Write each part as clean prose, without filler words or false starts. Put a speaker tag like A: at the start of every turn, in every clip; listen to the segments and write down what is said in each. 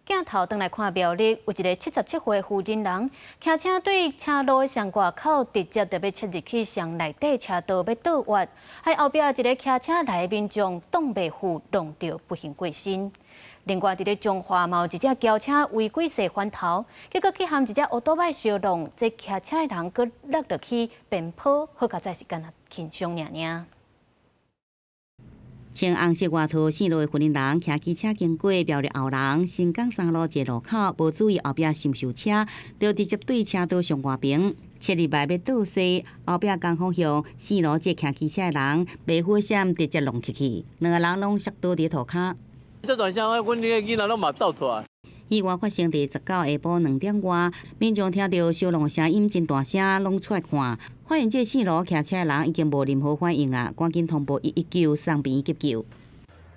A: 鏡頭轉來看苗栗，有一个77歲婦人人，騎車對車路的上外口直接就欲切入去上內底車道欲倒彎，予後壁一个騎車來的民眾擋袂赴挵著不幸過身。另外，佇咧彰化嘛有一隻轎車違規踅環頭，結果去和一隻歐多擺相挵，這騎車的人閣落落去邊坡，好佳哉是干焦輕傷爾爾。
B: 穿紅色外套線路的婦人騎機車經過苗栗後龍新港三路一個路口，無注意後壁是毋是有車，就直接對車道上外爿切入來欲倒踅，後壁仝方向線路這騎機車的人袂赴閃，直接挵去去，兩個人攏摔倒佇塗跤。
C: 這段聲，阮這個囡仔攏嘛走出來。
B: 意外發生佇19下晡2點外，民眾聽著相挵聲音真大聲，攏出來看，發現這線路騎車的人已經無任何反應啊，趕緊通報119送病院急救。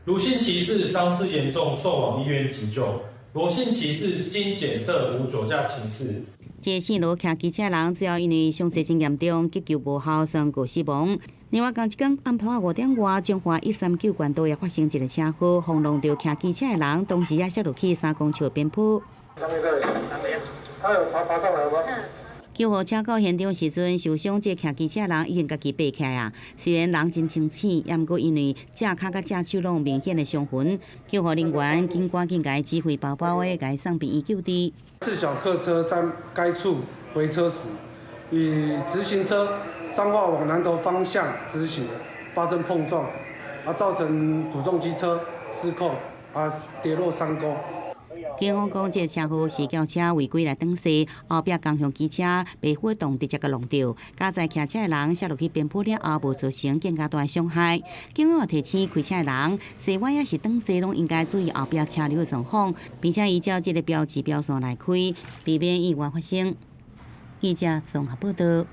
D: 盧姓騎士傷勢嚴重，送往醫院急救。羅姓騎士經檢測無酒駕情事。
B: 這線路騎機車人最後因為傷勢真嚴重，急救無效，宣告死亡。另外，仝一工暗晡5點外，彰化139縣道也發生一个車禍，轟挵著騎機車的人，當時也摔落去3公尺邊坡。
E: 他有爬爬上來嗎？
B: 救護車到現場時陣，受傷這騎機車人已經家己爬起來啊。雖然人真清醒，也毋過因為正跤佮正手攏有明顯的傷痕，救護人員緊趕緊共伊指揮包包的，共伊送病院救治。
E: 自小客車在該處回車時，與直行車彰化往南投方向直行發生碰撞，啊，造成普眾機車失控，啊，跌落山溝。
B: 警方講，這个車禍是轎車違規來轉踅，後壁仝向機車袂赴動，直接共挵著，佳哉騎車的人摔落去邊坡了後，無造成更加大的傷害。警方也提醒開車的人，踅彎抑是轉踅，攏應該注意後壁車流的狀況，並且依照這个標誌標線來開，避免意外發生。記者綜合報道。